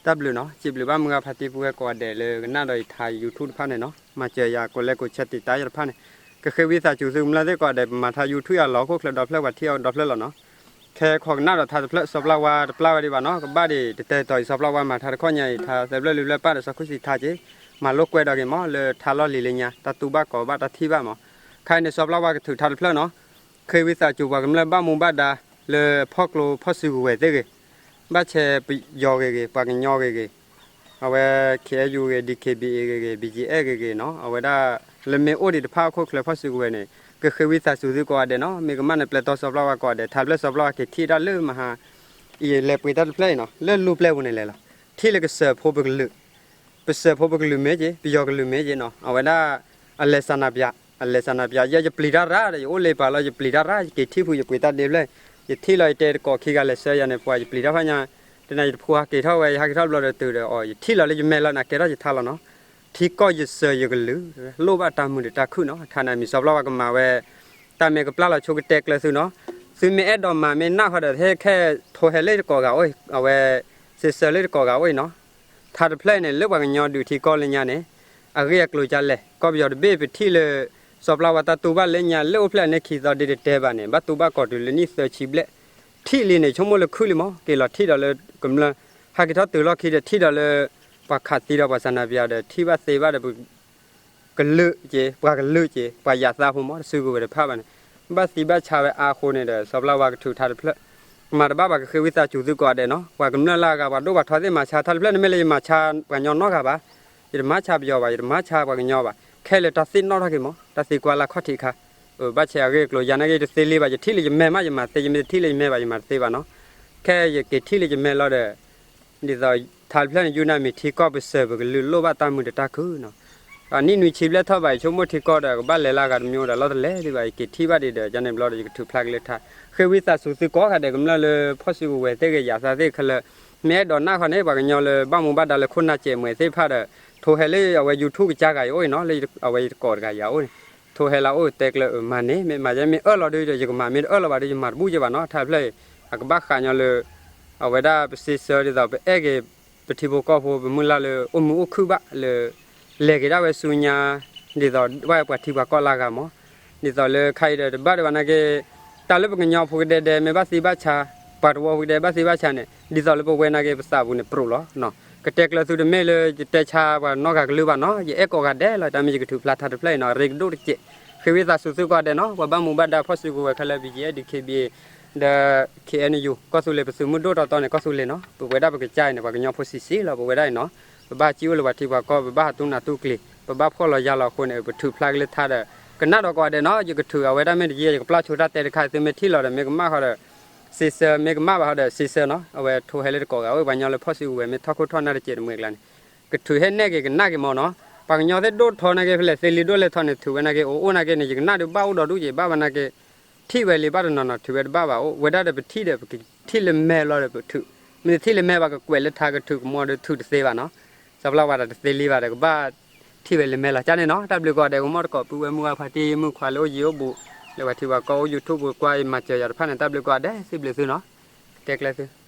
တၢ်ဘျုးနီၤ, စံးဘျုးဘၣ်မုၢ်ဂၤဖါတံၢ်ပုၢ်ဝဲၢ်ကိးဂၤဒဲးလၢကနၣ်ဒီးယထါ YouTube တဖၣ်န့ၣ်နီၤ, မၤစၢၤယၤကိးလဲကိးဆဲးတံာ်တာ်ယၤတဖၣ်န့ၣ်, ကဃ့ဝံသးစူၤသုကမျၢၢ်သ့ၣ်ကိးဂၤဒဲး ပမၤထါ YouTube ယၤလီၤ ဟီၣ်ခိၣ်ချၢဒီဖျၢၣ်ပှၤထံၣ်အီၤဒီဖျၢၣ်လီၤနီၤ. ခဲခီကနၣ်ဒီးထါတဖျၢၣ် စီၤပျၢ်ဝါတပျၢ်ဝဲဒံးဘၣ်နီၤ, ကဘၣ်ဒံးတတဲတီၤအံၤ စီၤပျၢ်ဝါမၤထါတခီညါအံၤ ထါသၢဖျၢၣ်လွံၢ်ဖျၢၣ်ပၢ်ဒီးစီၤခိၣ်စံးထါက့ၤ, မၤလိကွဲးဒီးက့ၤမး လၢထါလီၢ်လံၤလၢညါ တၢ်တူၢ်ဘၣ်ကီးဘၣ်တၢ်ထံၣ်ဘၣ်မး, ခဲအံၤန့ၣ် စီၤပျၢ်ဝါကထုးထါတဖျၢၣ်နီၤ, ဃ့ဝံသးစူၤပှၤကမျၢၢ်ဘၣ်မူဘၣ်ဒါ လၢဖီၣ်ကျိဖီၣ်စုကဝဲၤသ့ၣ်ဂ့ၤ, ဘၣ်ဆဲးပယီၤဂ့ၤဂ့ၤ ပှၤကညီဂ့ၤဂ့ၤ, အဝဲ ခ့ၣ်အဲၣ်ယူၣ် ဂ့ၤ ဒံၣ်ခ့ၣ်ဘံၣ်အ့ၣ် ဂ့ၤဂ့ၤ ဘံၣ်ကၠံၣ်အဲၣ် ဂ့ၤဂ့ၤနီၤ, အဝဲဒၣ် လၢမ့ၢ်အိၣ်ဒံးတဖၣ်ဟီၣ်ခိၣ်ချၢဖီၣ်စုကဝဲၤန့ၣ် ကဃ့ဝံသးစူၤသုကိးဂၤဒဲးနီၤ, မ့ၢ်ကမၣ်န့ၣ်ပျဲတီစီၤပျၢ်ဝါကိးဂၤဒဲး, ထါတဖျၢၣ်စီၤပျၢ်ဝါက့ၤထံၣ်တၢ်လၢမဟါ အံၤလဲၤပှ့ၤတၢ်တဖျၢၣ်အံၤနီၤ, လၢလူပျဲၢ်ပူၤန့ၣ်လဲၤလီၤ, ထံၣ်လၢကစၢၢ်ဖိပကလုာ် ပစၢၢ်ဖိပကလုာ်မ့ၢ်က့ၤ ပယီၤကလုာ်မ့ၢ်က့ၤနီၤ, အဝဲဒၣ် အလဲၤစၢ်နၤပၠး အလဲၤစၢ်နၤပၠး ယဲယပျံၤတၢ်ရၣ်ဒီး ယအိၣ်လၢပာ်လီၤ ယပျံၤတၢ်ရၣ် ယက့ၤထံၣ်ဖုး ယပှ့ၤတၢ်ဒ့ဖျၢၣ်, ယထံၣ်လီၤ ယတဲတကိးခံဂၤလဲၤဆှၢယၤန့ၣ် ပှၤယပျံၤတၢ်ဖးညါ, တနၤယတဖှူဟးက့ၤထီၣ်ဝဲ ယဟးက့ၤထီၣ်ဘျီဒီးတုၤဒီးအီၤ ယထံၣ်လီၤလၢယမဲာ်လီၤန့ၣ် ကဲထီၣ်ယထါလီၤနီၤ, ထံကီၢ်ယစၢၤယကလုာ် လိၣ်ဘၣ်တၢ်မုာ်ဒီးတၢ်ခုၣ်နီၤ, ထါန့ၣ်မံၤစီၤပျၢ်ဝါကမၤဝဲ တၢ်မ့ၢ်ကပျၢ်လီၤဆိကတဲကျၢၤသုနီၤ, သုမ့ၢ်အဲၣ်ဒိးမၤမ့ၢ်နၢ်ဃီဒီး ဟဲခဲထိဟဲလၢတကိးဂၤအိၣ် အဝဲ စ့စၢၤလၢတကိးဂၤအိၣ်အံၤနီၤ, ထါတဖျၢၣ်အံၤန့ၣ် လၢပှၤကညီဒုးထံကီၢ်လၢညါန့ၣ် အဂ့ၢ်အကျိၤကလဲၣ် ကီၢ်ပယီၤတဘ့ၣ်ပထံၣ်လၢ စီၤပျၢ်ဝါတၢ်တူၢ်ဘၣ်လၢညါလၢအိၣ်ဖျဲၣ်န့ၣ်ခံသီဒ့တတဲဘၣ်န့ၣ် ဘၣ်တူၢ်ဘၣ်ကီးတုၤလၢနံၣ်သၢဆံဘျဲၣ်, ထံၣ်လံန့ၣ် ဆိကမိၣ်လၢခုၣ်လံမး က့ၤလီၤထံၣ်ဒီးလၢကမျၢၢ် ဟးက့ၤထီၣ်တုၤလီၢ်ခံဒီးထံၣ်ဒီးလၢ ပှၤခးသံဒီးပှၤစၢ်နၤပၠးဒီးထံၣ်ဘၣ်သ့ဘၣ်ဒီး ကလုာ်က့ၤ ပှၤကလုာ်က့ၤ ပှၤယၤသးဖိမး တစုကဝဲၤတဖၣ်ဘၣ်န့ၣ် ဘၣ်သံဘၣ်ဆါဝဲအါအဃိန့ၣ်ဒီး စီၤပျၢ်ဝါကထုးထါတဖျၢၣ် မၤတဘၣ်ဘၣ် ကဃ့ဝံသးစူၤသုကိးဂၤဒဲးနီၤ, ပှၤကမျၢၢ်လၢအဂၤ ပှၤဒိၣ်ပှၤထီသ့ၣ်မၤဆါထါတဖျၢၣ်န့ၣ် မ့ၢ်လၢယမၤဆါပှၤကညီနီတဂၤဘၣ်, ယတမၤဆါပယီၤဘၣ် ယတမၤဆါပှၤကညီဘၣ်, ခဲလၢာ်တၢ်သ့ၣ်နီၣ်ထီၣ်က့ၤမး တၢ်သံကွၢ်လၢခီၣ်ထံးအခါ, ဘၣ်ဆဲးအဂ့ၢ်အကျိၤယၤနာ်က့ ယတသ့လံဘၣ် ယထံၣ်လၢယမဲာ်မး ယမၤသ့ ယမ့ၢ်တထံၣ်လၢယမဲာ်ဘၣ် ယမၤတသ့ဘၣ်နီၤ, ခဲယက့ၤထံၣ်လၢယမဲာ်လီၤဒီး ဒ်သိးထါတဖျၢၣ်န့ၣ် ယုၢ်နၢ်မံၤထံကီၢ်ပစၢၤပကလုာ်လိၣ်ဘၣ်တၢ်မုာ်ဒီးတၢ်ခုၣ်နီၤ, အနံၣ်နွံဆံဘျဲၣ်ထီၣ်ဘၣ် ယဆိကမိၣ်ထံကီၢ်ဒီး ကဘၣ်လဲၤလၢအဂၤတမံၤဒီး လီၤတလဲၤဒံးဘၣ် ယက့ၤထံၣ်ဘၣ်ဒံးဒီး ကန့ၣ်ဘျီဒီး ယကထုးဖျါက့ၤလၢထါ, ဃ့ဝံသးစူၤသုကိးဂၤဒဲး ကမျၢၢ်လၢဖီၣ်စုကဝဲၤသ့ၣ်ဂ့ၤ ယၤသးသ့ၣ်ခဲလၢာ်, မ့ၢ်အဲၣ်ဒိးနၢ်ဃီန့ၣ် ပှၤကညီလၢဘၣ်မူဘၣ်ဒါလၢခိၣ်နၢ်စဲးမှဲၤသ့ၣ်တဖၣ်ဒီး ထိးဟဲလၢအဝဲ YouTube ကစၢ်ဂၤအံၤအိၣ်အံၤနီၤ လၢအဝဲယတကိးတဂၤယၤအိၣ်န့ၣ်, ထိးဟဲလၢအအိၣ်တဲကျၢၤ မၤန့ၢ် မ့ၢ်မၤယဲမ့ၢ်အၢၣ်လီၤဒီး ယကမၤ မ့ၢ်တအၢၣ်လီၤဘၣ်ဒီး ယမၤတဘူၣ်ယဲဘၣ်နီၤ, ထါတဖျၢၣ်အံၤ အကဘၣ်ဃးညီလၢ အဝဲဒၣ်ပစ့စၢၤဒ်သိး ပအဲၣ်က့ၤ ပထံဖိကီၢ်ဖိ ပမုၢ်လၢ်လၢအိၣ်မုာ်အိၣ်ခုၣ်ဘၣ်လၢ လဲၤက့ၤဒၣ်ဝဲဆူညါ ဒ်သိးဘၣ်ပှၤထံပှၤကီၢ်လၢအဂၤမး, ဒ်သိးလၢခါအံၤဒီးတဘၣ်ဒံးဘၣ်နာ်က့ တၢ်လၢပကညီဖိကဒဲဒဲ မ့ၢ်ဘၣ်သံဘၣ်ဆါ, ပှၤတဝီဖိကဒဲဘၣ်သံဘၣ်ဆါန့ၣ် ဒ်သိးလၢပဝဲနာ်က့ ပသးပူၤန့ၣ်ပြိးလီၤ. ကတဲကျၢၤသုတမ့ၢ်လၢယတဲဆါပှၤနီတဂၤကလုၢ်ဘၣ်နီၤ, ယအဲၣ်ကိးဂၤဒဲးလီၤ, တၢ်မ့ၢ်ယကထုးဖျါထါတဖျၢၣ်အံၤနီၤ, ရ့ကဒိၣ်တစဲး, ဃ့ဝံသးစူၤသုကိးဂၤဒဲးနီၤ, ပှၤဘၣ်မူဘၣ်ဒါဖီၣ်စုကဝဲၤခဲလၢာ် ဘံၣ်ကၠံၣ်အဲၣ် ဒံၣ်ခ့ၣ်ဘံၣ်အ့ၣ် ဒီး ခ့ၣ်အဲၣ်ယူၣ် ကီၢ်သူလ့ၤ ပသုးမုၢ်ဒိၣ်တီတီန့ၣ် ကီၢ်သူလ့ၤနီၤ, ပဝဲဒၣ်ပကစၢ်အံၤန့ၣ် ပှၤကညီဖိဆံးဆံးလီၤ ပဝဲဒၣ်အံၤနီၤ, ပဘၣ်စံၣ်အိၣ်လၢပှၤထံပှၤကီၢ် ပဘၣ်ဟးတူၢ်နးတူၢ်ကျံၤ ပဘၣ်ဖှီၣ်လီၤယာ်လီၤအဃိန့ၣ် ပထုးဖျါက့ၤလၢထါဒီး ကနၣ်ဒီးကိးဂၤဒဲးနီၤ, ယကထုးအဝဲဒၣ်မ့ၢ်တယံာ် ယကပျၢ်ဆိတၢ်တဲတခါ သုမ့ၢ်ထံၣ်လီၤဒီး မ့ၢ်ကမၣ်ဃီဒီး စ့စၢၤ မ့ၢ်ကမၣ်ဘၣ်ဃီဒီး စ့စၢၤနီၤ, အဝဲထိးဟဲလၢတကိးဂၤအိၣ် ပှၤကညီလၢဖီၣ်စုကဝဲၤ မ့ၢ်ထီၣ်ခိၣ်ထီၣ်နၢ်တစဲးတမှဲၤကျါန့ၣ် ကထုးဟဲနဲၣ်က့ၤကနၣ်က့ၤမးနီၤ, ပှၤကညီသ့ၣ်ဒိၣ်ထီနာ်က့ ဖဲလဲၣ်သ့လံဒိၣ်လဲၣ်ထီန့ၣ် ထုးဝဲနာ်က့ အိၣ်အိၣ်နာ်က့န့ၣ် ယကနၣ်ဒုးဘၣ်အိၣ်ဒီးဒူၣ်က့ၤ ဘၣ်ဝဲနာ်က့ ထံၣ်ဝဲလံဘၣ်တနီၤနီၤ ထုးဝဲတဘၣ်ဘၣ်အိၣ် ဝဲဒၣ်ဒီးပထံၣ်ဒီး ပကထံၣ်လၢမဲာ်လီၤဒီးပထုး, မ့ၢ်တထံၣ်လၢမဲာ်ဘၣ် ကကွဲးလၢထါကထုးကမီၤဒီးထုးတသ့ဘၣ်နီၤ, စီၤပျၢ်ဝါဒီးတသ့လံဘၣ်ဒီး ကဘၣ်ထံၣ်ဝဲလၢမဲာ်လီၤ ကန့ၣ်နီၤ, တၢ်ဘျုးကိးဂၤဒဲး ကမီၣ်တကိးပုၢ်ဝဲၢ်မုၢ်ဂၤဖါတံၢ်မုၣ်ခွါလၢအိၣ်ယံၤအိၣ်ဘူး လၢပှၤထံပှၤကီၢ်အိၣ် YouTube ပူၤကွၢ်မၤစၢၤယၤတဖၣ်န့ၣ် တၢ်ဘျုးကိးဂၤဒဲး စံးဘျုးသုနီၤ, တဲကျဲသု